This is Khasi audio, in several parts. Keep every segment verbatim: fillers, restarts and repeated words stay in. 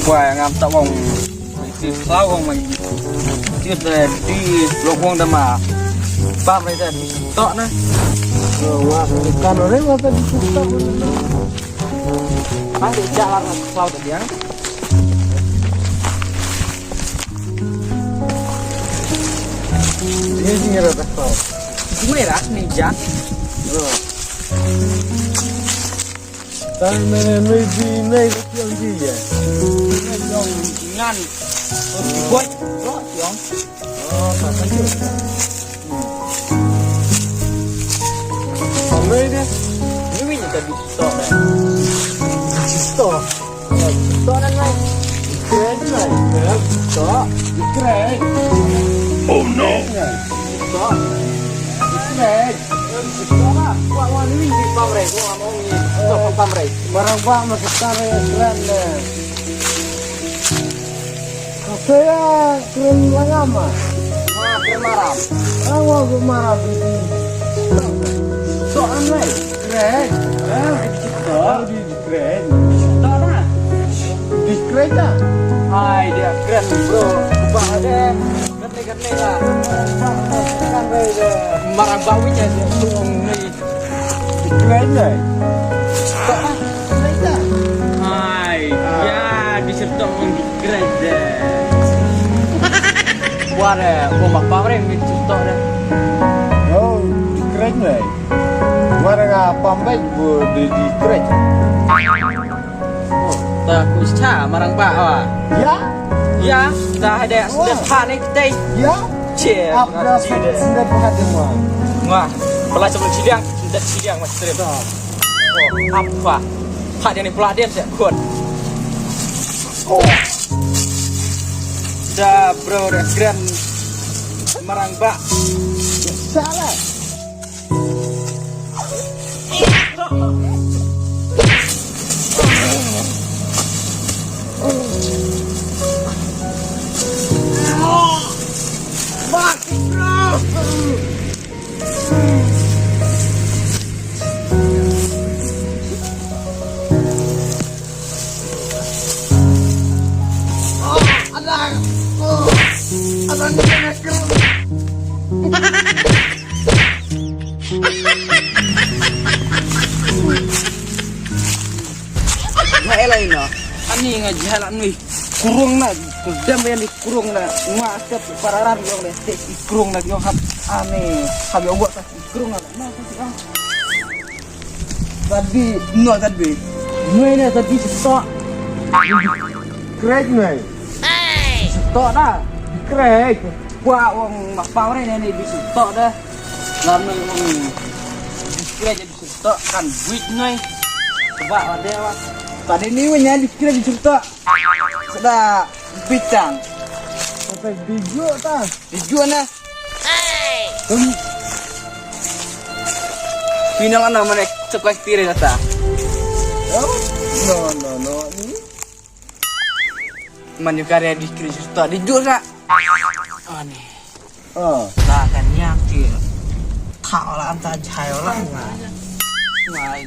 Wah, ngam ta wong. Ti khlaw wong man. Ti de di lok wong da ma. Pam re de to na. Wah, kan re wah ta di to. Pas jalan khlaw ta diang. Ini sih ngira ta khlaw. Cuma ya ni ja. Tang mene nui di nai ka tiang di ya. Ngan. Di boy. Bro, tiang. Oh, tak kan tu. Nui de. Nui ni tadi. Tok de. Tok. Tok nan nui. Keren nui. Tok. Keren. Oh no. Tok. Keren. Tok lah. Wah, wah, nui di pamrei. Wah, mau ni. Tok pamrei. Marang ba ma setar keren de. Ka saya keren langam ah. Ma keren maram. Langam aku maram di sini. Sok anai. Keren. Eh, di keren. Sok dah. Di keren dah. Hai, dia keren, bro. Coba ada. Keren, keren lah. Marang bawi aja, bro. Kren dai. Hai, ya, di serta mong di kren dai. Wah, dai, gua mak pam re, di serta dai. Oh, di kren dai. Wah, dai, ngapa baik gua di, di kren. Oh, ta ku cha marang ba, wah. Ya? Ya, ta hai dai, sudah panik dai. Ya? Cie, apa dah sudah pahat dai, wah. Wah, pala cuma sidang, sudah sidang, mas. Oh, apa? Hak yang ni pula dia, saya kuat. Oh. Dah, bro, dah keren. Marang ba. Salah. Nga elai na. Ani nga jalan ni. Kurung na. Kudam yang di kurung na. Nga step pararan yang ni. Te kurung na yang hap. Ani. Hap yang buat kurung na. Na, kurung na. Tadi, no, tadi. Nui ne tadi setok. Krek nui. Setok dah. Krek. Wah, wong mapau re ne, ne, di setok dah. Lam nui wong. Krek di setok kan buit nui. Coba ada wah. Tadi ni wenya di krek di setok. Sudah bintang. Sampai bijou ta. Bijou na. Hm. Final ana mane sekolah tire kata. Oh, no, no, no. Ni. Man yu karya di kri susta di jur na. Ani. Oh. Ta kan nya ki. Kha ola anta jai ola. Ngai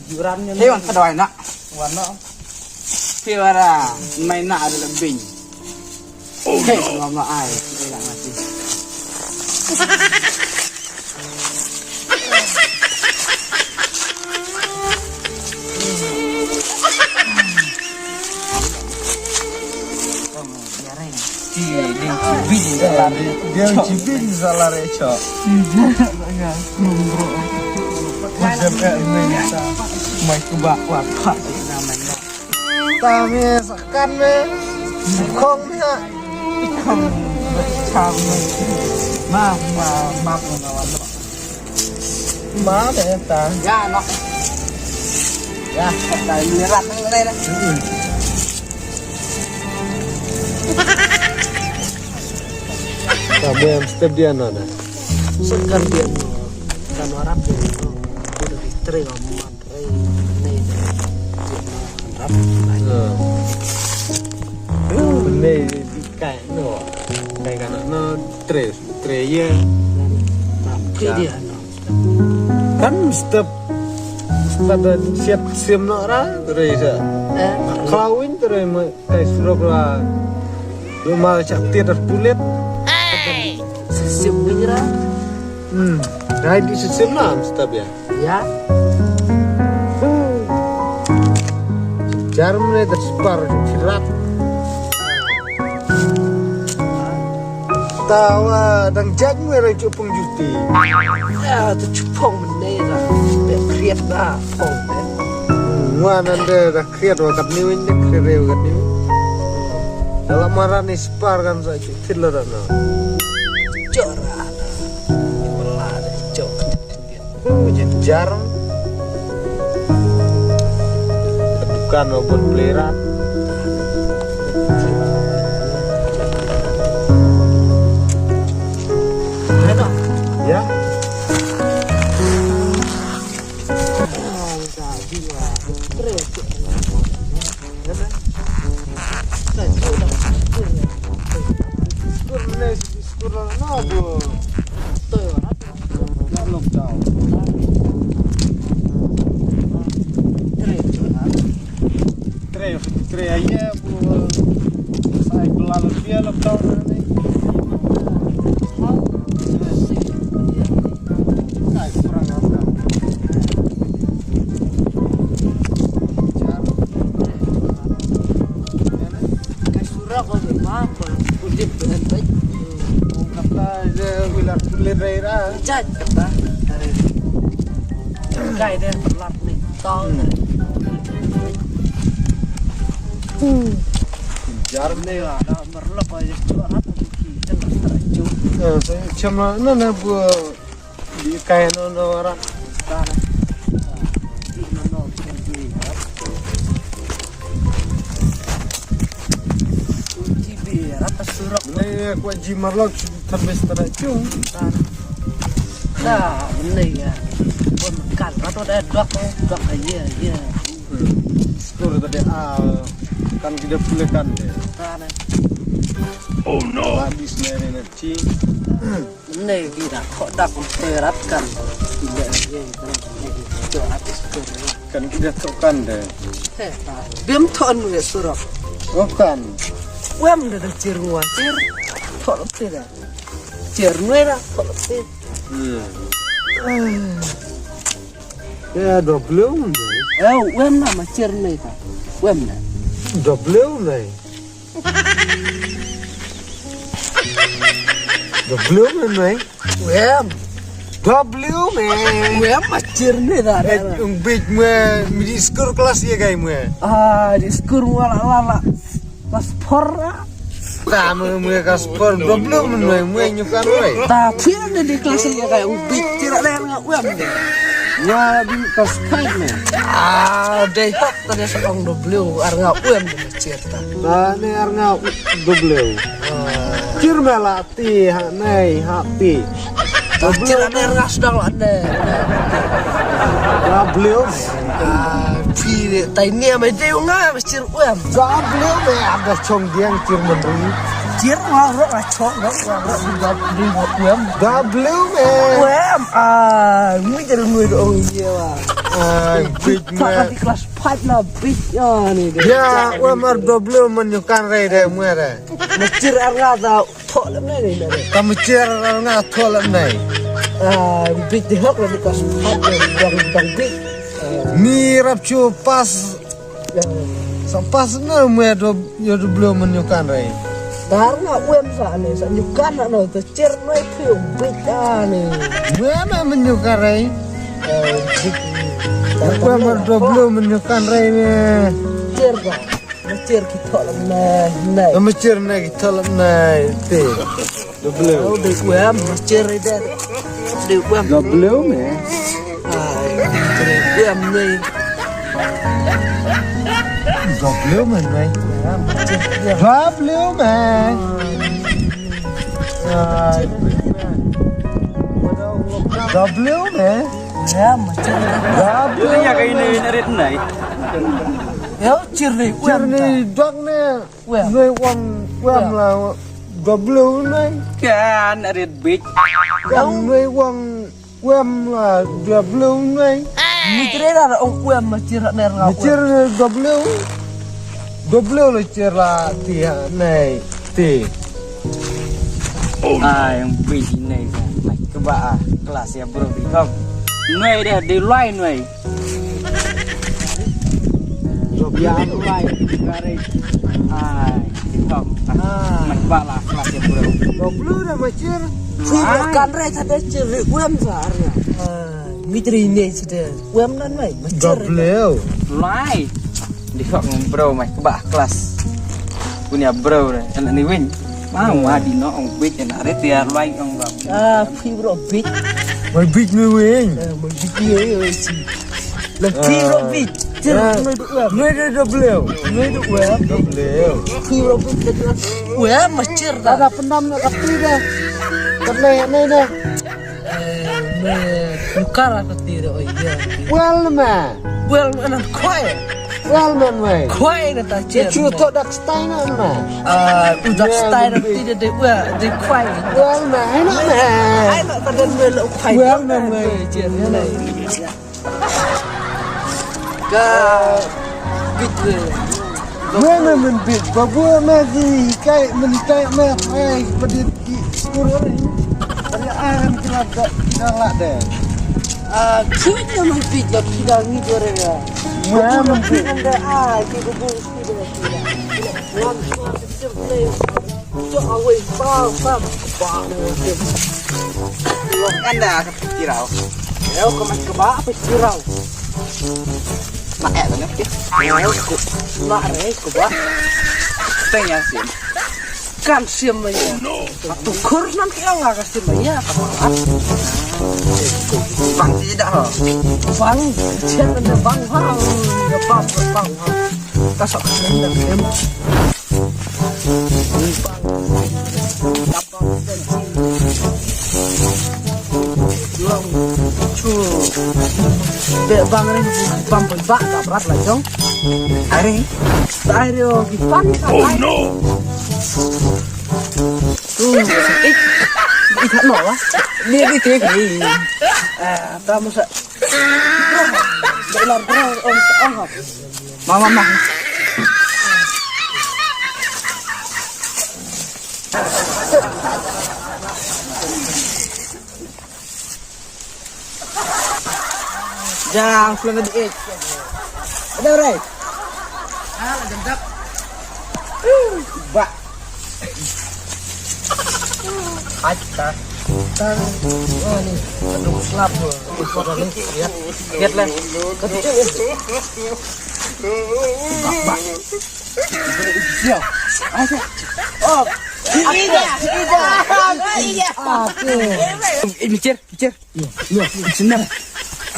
juran ni. Hei, wan ka dawai na. Wan no. Pi wara mai na ada lebih. Oh, hey, no. Mama ai, ila mati. Dia cibin salah recok. Dia cibin salah recok. Dia agak kurung bro. Macam kat ni kita. Mai kubak kuat kak sih namanya. Ta me sakan me. Kong me ha. Kong. Chang me. Ma, ma, ma ko na wan. Ma me ta. Ya no. Ya, ta ni rat ni na. Ta me step dia no na. Sakan dia no. Kan warap dia no. Udah diterima man. Bene kai no. Kai kana no tre tre ye. Kan step step siap sim no ra tre sa. Khlawin trai ma kai surok la. Lu ma chak tiat ar pulit. Sip win ra. Hmm. Dai di sip na am stab ya. Ya. Jar mene da spar kirat. Tawa dang judge mene ra chupung juti. Ya, tu chupung mene ra. Be kriat da pung. Hmm, wan ande da kriat wa kat niwin de kriat wa kat niwin. Dalam marani spar kan sa chupit la da na. Jora. Wala de jok. Uji jar. Dukan obot plerat. Ya. Tre, tre aye bu sai belal dia lockdown ni. Ai, kurang apa? Kai surok ko de ma ko. Kudip dengan baik. Kata je wilar kulit rai ra. Jat kata. Kai de pelat ni. Tau. Jar ne la, da merlok aja tu rat tu ki, jelas teraju. Cuma na na bu di kai no no rat. Surok. Ni kuat ji merlok terbes teraju. Nah, benar ya. Pun kan rat tu dah dok, dok aja, ya. Skur tadi ah kan kita pulihkan deh. Nah, nah. Oh no. Habis ni ni nanti. Nei ki da kho da kun te rat kan. Ki da ye kan ki da kho kan de. He ta. Bim thon mu surok. Oh kan. Wem da da chir ngwa chir. Thon te da. Chir nwe da thon te. Hmm. Ya, W ne. Eh, wem na ma chir ne ta. Wem na. W ne. W ne. Wem. W ne. Wem ma chir ne da. Eh, ung bit mwe, midi skur kelas ya gai mwe. Ah, di skur wala lala. Pas por. Ta mwe mwe kas por W mwe mwe nyukan mwe. Ta phi ne di kelas ya kai u bit tira le nga wem de. Nga di kas five ne. Ah, dei hok ta de sa ong W ar nga wem de chir ta. Ta ne ar nga W. Chir me la ti ha nei ha ti. Chir ane ras dang la ne. Ga bliu. Ah, phi tai ne mai dei nga ma chir wem. Ga bliu me ada chong diang chir menri. Chir nga ro la chong ro la ro ga bliu wem. Ga bliu me. Wem. Ah, mi jer ngui ro ye wa. Ah, big me. Di kelas five na big ya ni de. Ya, wem ar W men nyukan rei de mwe de. Ma chir ar nga da Thoh lem nai nai nai. Ka mchiar nga thoh lem nai. Ah, bit di hok lem ka spat dang dang bit. Ni rap chu pas. Sa pas na mwe do yo do blo men nyukan rai. Dar nga wem sa ne sa nyukan na no to cher nai phi bit ani. Mwe na men nyukan rai. Bit. Mwe mer do blo men nyukan rai ne. Cher ba. Machir ki thoh lam nai, nai. Machir nai ki thoh lam nai, te. W. Oh, de wem, machir ida. De wem. W me. Ai, de wem nai. W me nai. W me. Ai. W me. Ya, machir. W. Ini ya kayak ini, ini rit nai. Yo, chir ni, chir ni, dok ni. Wem. Noi wang wem la W noi. Kan rit bit. Kan noi wang wem la W noi. Machir da ong wem machir ner nga. Machir W. Doble lo cer la ti ha nei ti. Ai, ang biji nei sa. Mai kaba ah, kelas ya bro di kom. Noi dah di lai noi. Doble lo lai kare. Ai, di kom. Mai kaba la kelas ya bro. Doble dah mai cer. Kan re tadi cer wem sa arnya. Mitri nei sudah. Wem nan mai. Doble. Lai. Di khok ngam bro mai kaba kelas. Punya bro re. Anak ni win. Mau adi no ong bit anak re tiar lai ong bam. Ah, phi bro bit. Mai bit mai win. Eh, mai bit ni eh eh si. Lah phi bro bit. Tir mai du wem. Mai du doble. Mai du wem. Doble. Phi bro bit. Wem macir dah. Ada pendam nak kati dah. Kena ni dah. Eh, me nukar aku tira, oh iya. Well, man. Well, man, quiet. Well, man, wait. Quiet na ta chen. Chu to dak style na, man. Ah, u dak style na tira de, well, de quiet. Well, man, I know, man. I know, but then we'll quiet. Well, man, wait. Ka bit le. Me me men bit. Babu me ki kai men kai me kai padit ki kurore. Ari aram ki lada ki lada. Ah, ki me men bit la ki da ni jore ya. Me men bit. Anda ah ki babu ki da ki da. Ngam ngam sim play. Cok awei ba ba ba. Lo kanda ka tirau. Yo ka man ka ba apa tirau. Mak eh tanya ke. Yo ko. Mak re ko ba. Tanya sim. Kan sim ma ya. Tu kur nan ki ang ka sim ma ya. Bang tidak ha. Bang. Siapa bang ha. Bang bang ha. Ka sok kena em. Bang. Bang. Long. Chu. Be bang ring bang bang ba ka brat la jong. Are. Are o ki pan ka. Oh no. Tu. Ik. Ik no wa. Ni ni te ki. Ah, ta mo sa. Be lar bra om sa. Mama, mama. Jang, sulang di eh. Ada rai. Ah, jam jap. Ba. Aita. Tang. Oh, ni. Aduh, slap. Lihat. Lihat lah. Ba, ba. Iya. Ayo. Oh. Iya, iya. Iya. Oke. Eh, mikir, mikir. Iya, iya. Senang.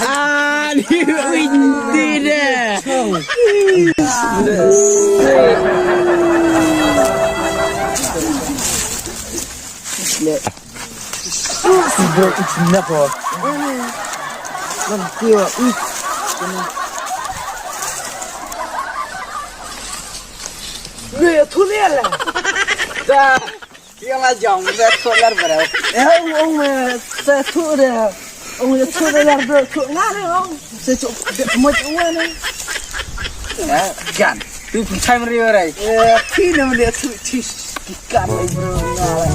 Ah, ini deh. Bro, it's never. Nanti ya, ih. Gue ya tuh dia lah. Dah. Yang aja, gue tuh lar bro. Ya, ong, ong, eh, saya tuh deh. Ong, ya tuh deh lar bro, tuh nggak deh, ong. Saya tuh, dia mau cuma nih. Ya, gan. Tu pun time ri rai. Eh, phi na mane tu ti kan ai bro na.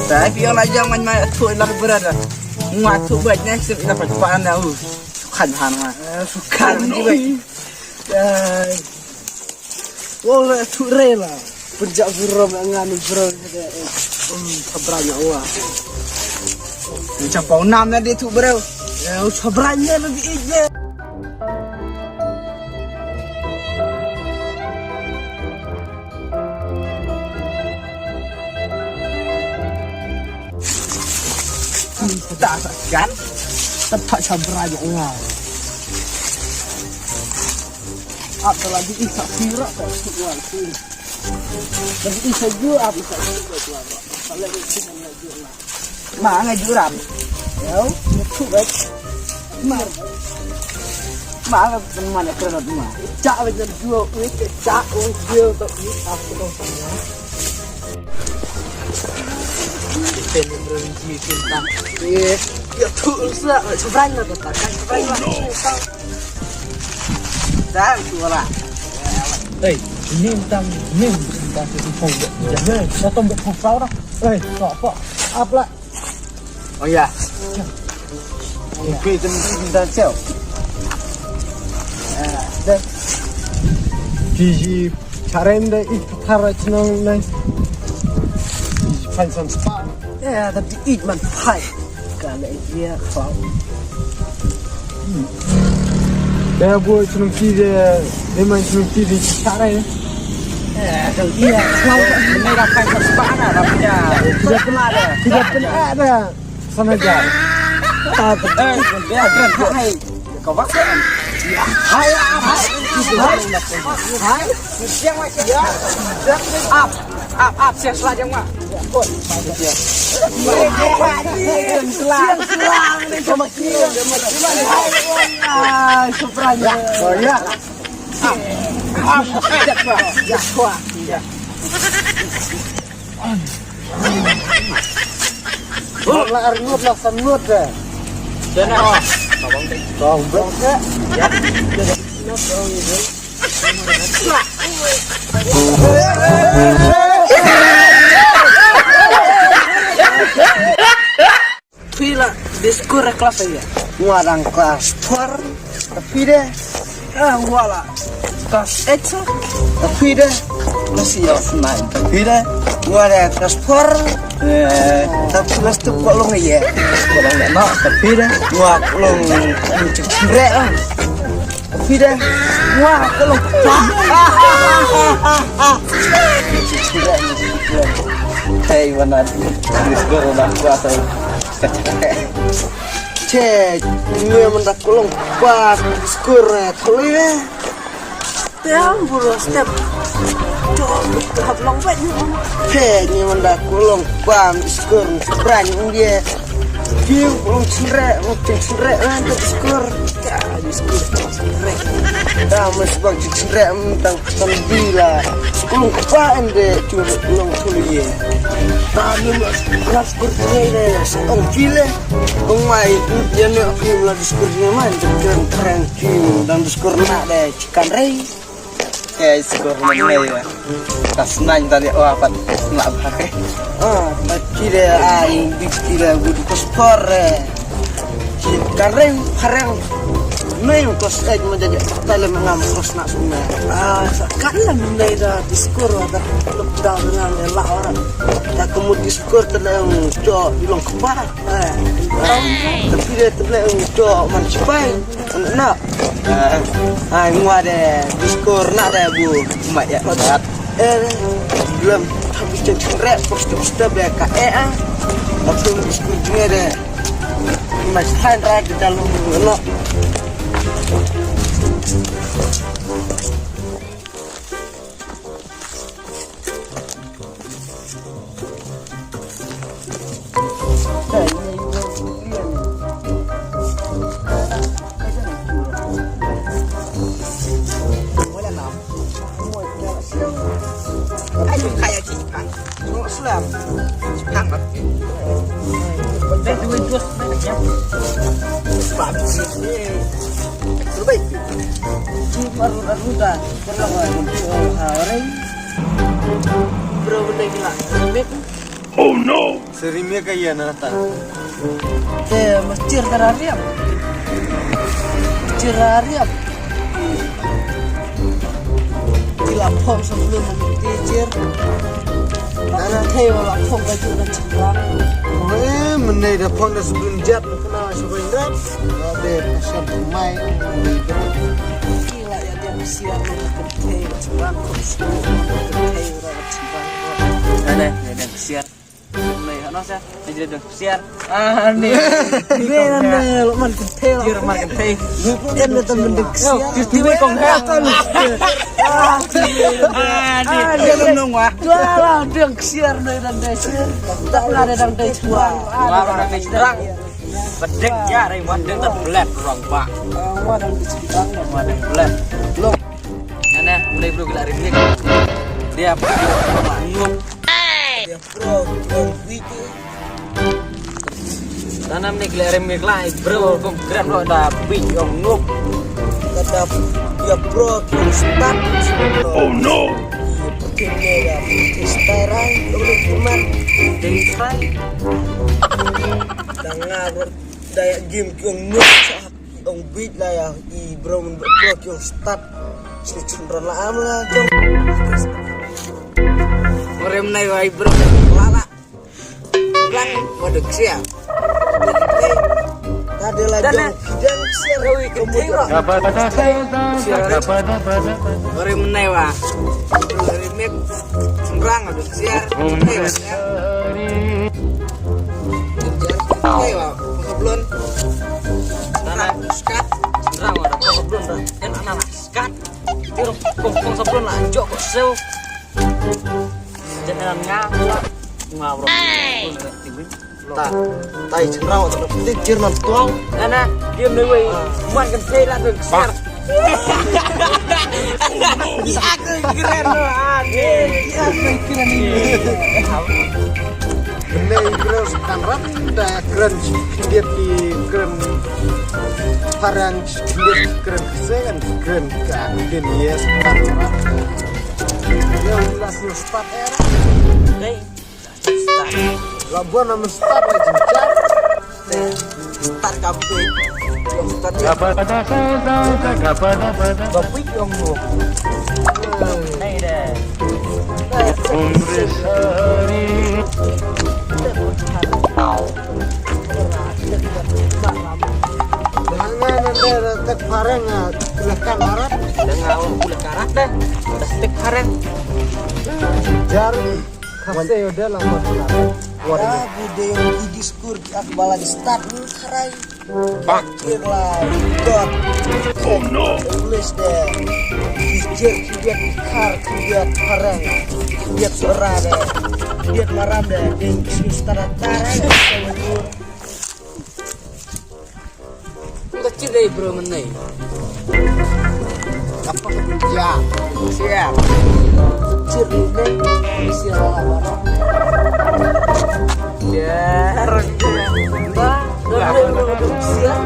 Ta phi la jang man ma tu la bro da. Ngwa tu ba ne sin na pa pa na u. Kan han ma. Eh, su kan ji ba. Eh. Wo la tu re la. Pun ja bro ma ngan bro. Um, sabra nya wa. Ni cha pau nam na de tu bro. Eh, sabra nya na di je. Ta sa kan? Ta pha cha bra yo nga. Ap ta la di i sa phi ra ta su wa su. Ta di i sa ju ap i sa ju wa. Ta la di i sa ju wa. Ma ngai ju ram. Yo, ni tu ba. Ma. Ma ngai kan ma ne kren ma. Cha ba jan ju wi cha u ju to i ap to. Pen ren ji kin ta. Ye. Ya tu sa, sebrang na ta. Sebrang na. Dan tu la. Hey, ini tang ini tang tu pau. Ya, ya, satu bet pau kau dah. Hey, kau apa? Apa? Oh ya. Oke, tentang tentang siau. Ah, dah. Kiji charem da i thara chnong nai. Kiji pan san spa. Ya, tapi it man hai. Kala ia kau. Te bu chnong ki de, de man chnong ki de chara ya. Eh, kal ia kau ni dah kai pas bana dah punya. Tidak pernah ada. Tidak pernah ada. Sana ja. Ah, eh, ya, ya, ya. Hai. Kau bak. Ya. Hai, hai. Hai. Hai. Siang, Mak, siang. Up, up, up, siang, siang, Mak. Lah arngut lah sanut deh. Jangan, oh. Tolong, tolong. Ya. Phi la diskur klas ïa. Nga dang klas four. Phi de. Ah, nga la klas eight. Phi de. Klas ïa nine. Phi de. Nga de klas four. Eh, tapi klas tu kok long ïa. Kok long ïa. No, phi de. Nga kok long cik cik re. Phi de. Wah, kok long. Hei, mana ni? Diskur dah kuat. Che, ni mana kok long. Wah, diskur, eh, tholi, eh. Tiang buru step. Jom, hap long bet ni. Che, ni mana kok long. Wah, diskur, brand dia. Kiu, long chinre, long chinre, eh, diskur. Dah, mas bang cik sendiri, em, tang pesan bila. Kulung kepala ende, cuma kulung kuliah. Tadi mas, mas berkene, seorang bila. Ong mai, ya ne, aku malah diskur nyaman, jangan terang kiu, dan diskur nak deh, cikan rei. Eh, diskur nyaman ya. Ka snaiñ tali o apat sna bha ke. Ah, ba kire ai bi kire bu di kospor re. Ki kareng kareng. Nei kos ek ma jadi tali ma ngam kos na sna. Ah, sa kan la nei da diskur da lockdown ngam la ora. Ta kemu diskur tali jo di long kepala. Eh, tapi dia tali jo man sipai. Na. Ai ngwa de diskur na de bu ma ya mat. Eh, lem tapi cek rek pos tu step de ka eh ah. Aku diskur jnge de. Mas tan ra kita lu no. Bro, benda gila. Oh no! Seri me ka ïa na ta. Te masjid Karariam. Masjid Karariam. Gila phong sa belum teacher. Ana thei wala phong ka juna chibang. Eh, menai da phong da sebelum jat kena sebentar. Ada pasal mai. Kila ya dia siar na ka kynthei ka chibang, ka kynthei ka chibang. Ane, ane, siar. Ane, hano sa, ane, siar. Ane. Ane, ane, lo man kynthei, lo. Siar man kynthei. Ane, temen dek siar. Kynthei kong ha. Ane, ane, nong wa. Dua lah, deng siar, ane, dan dek siar. Tak pernah ada dang dek siar. Wah, orang dek siar. Bedek ya, rai wan deng tak belet rong pak. Wan deng belet. Lo. Nana, mulai bro gila rindik. Dia apa? Dia pro, pro, wiki. Tanam ni gila rindik lah, bro, kong grab lo da big ong nuk. Ya, ya bro, ki start. Oh no. Pergi ne ya, pergi start ai, lo le cuman. Dei start. Dang nga bro, da ya game ki ong nuk sa ki ong beat la ya, i bro men bro ki ong start. Sini chundra la am la jong. Orem nai wai bro, la la. Lang, waduh, siap. Tadi lah jong, jong siap. Rawi, kencing, bro. Siap. Ore menai, wah. Ore mik. Sembrang, waduh, siap. Hei, wah, siap. Hei, wah, sablon. Tanah, skat. Sembrang, waduh, sablon, dah. Kan anak skat. Kong, kong sablon lah, jok, kok sew. Jangan ngam lah. Ngam, bro. Ta, tai cengrau, ta petik kir nan tuau. Nana, diam deh, wei. Man kan saya lah tu besar. Aku keren tu, ah, dia. Aku keren ni. Benda keren sekarang dah keren, dia pi keren. Parang dia keren, saya kan keren. Kan dia, yes, sekarang. Yang jelas ni start era. Dei. Start. Labuan nama start la jinjar. Start kape. Start ya. Kape yang lu. Hei deh. Dengan anda tek pareng, ah, kulekan arat. Dengan kulekan arat deh. Tek pareng. Jar. Khase udah lama. Waduh. Video di Discord ki ak bala di start ni kharai. Bakir lah. Dot. Oh no. English deh. Kijir, kibiat, kar, kibiat, parang. Kibiat suara deh. Kibiat maram deh. Ding, start, start. Ka chit dei bro menai. Apa ka ya? Siap. Chit dei. Siap. Ya, ba. Siap.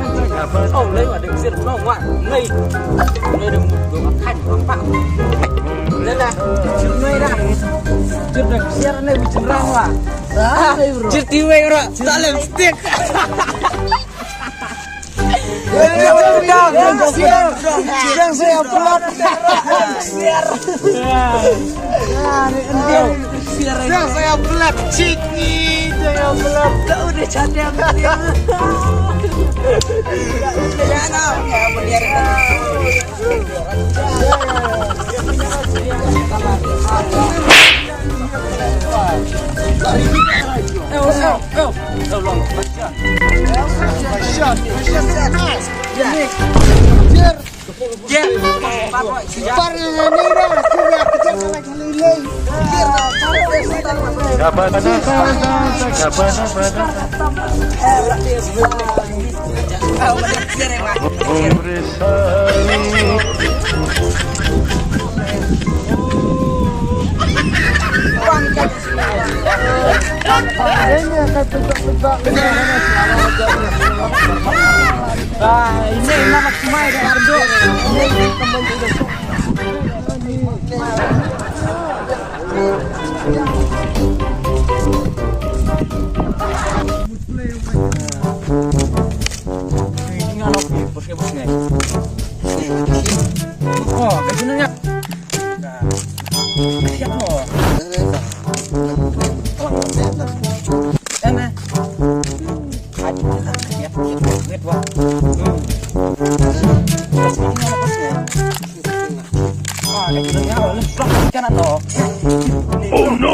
Oh, lai ada siap. No, wa. Ngai. Ngai ada mulut kan apa? Lala. Chit dei dah. Chit dei siap ni bicara wa. Chit dei bro. Tak lipstick. Yang saya upload. Yang saya upload, cik ni, saya upload. Kau udah cantik sama dia. Oh no!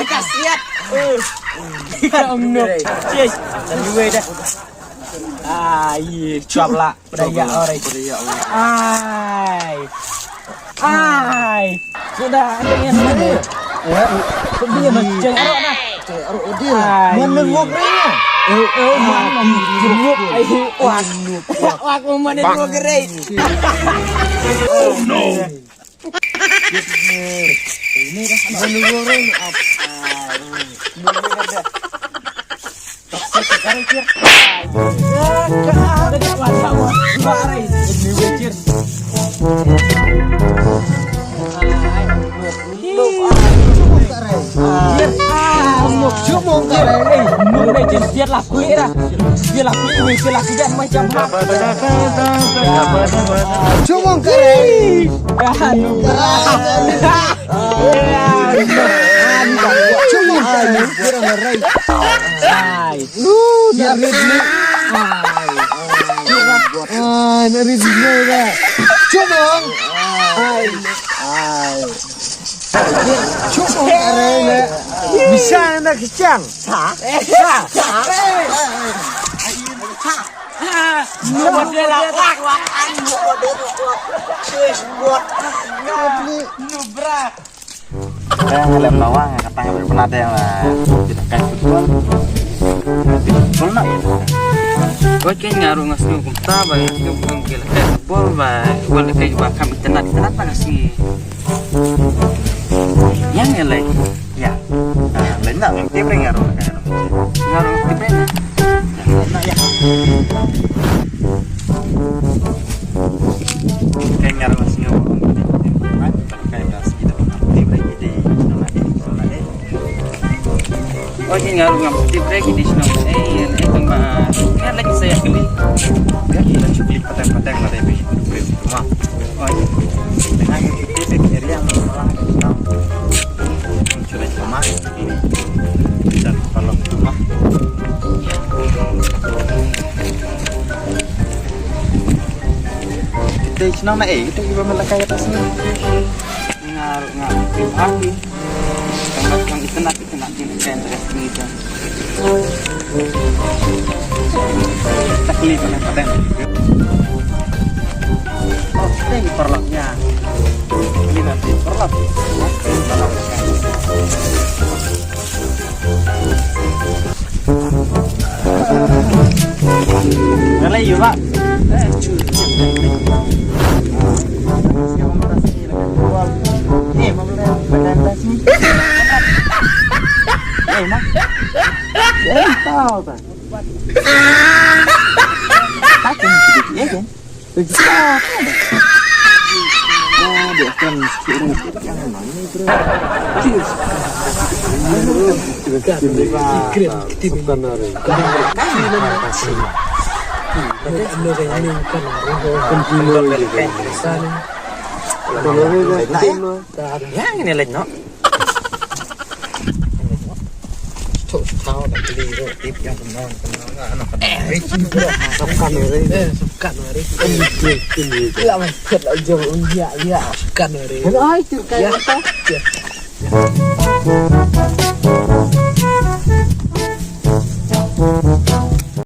Kasiat. Om no. Yes. Anyway dah. Ai, cuap lah. Beraya orang. Ai. Ai. Sudah, ada yang mana? Ya. Pergi yang macam arok dah. Arok dia. Ai. Mana wok dia? Jumuk ai wak. Wak mo mane mo gerei. Oh no. Chumong kare. Chumong kare. Ai. Ai, na rit ni. Ai, na rit ni. Chumong. Ai. Ai. Chumong kare le. Bisa na kechang. Sa. Sa. Sa. Model awak, awak, model awak. Nubra. Ka lem lawang, ka tang ka pernah ada yang lah. Kita kai football. Football nak ya. Kau kan ngaruh ngasnu kumta, bang ngasnu kumta kira kai football, bang. Wal kai ba kam internet, internet tak kasih. Yang ni lai. Ya. Ah, lai nak tip ring ngaruh kai. Ngaruh tip ring. Ya, nak ya. Kai ngaruh ngasnu. Kan? Oke, ngaruh ngam tip lagi di sini. Eh, ini kan mah. Kan lagi saya kali. Ya, kita cuma pateng-pateng lah, tapi. Rumah. Oh, iya. Dengan tip area yang malah kita. Cuma cuma ini. Dan kalau rumah. Kita senang nak eh, kita juga melakai atas ni. Ngar ngar hati. Tang tang ita nak ita nak ita nak ita nak ita. Tak boleh pakai paten. Oh, ini perlaknya. Ini nanti perlak. Nalai yu ba. Eh, ma. Eh, tau ta. Tak ni, ya kan? Yang ini lagi no. Tok tau da kali ro tip yang kenal kenal ano kan. Eh, sab kan ore. Eh, sab kan ore. Lah mai khat la jong un ya ya sab kan ore. Ai tur kai ta.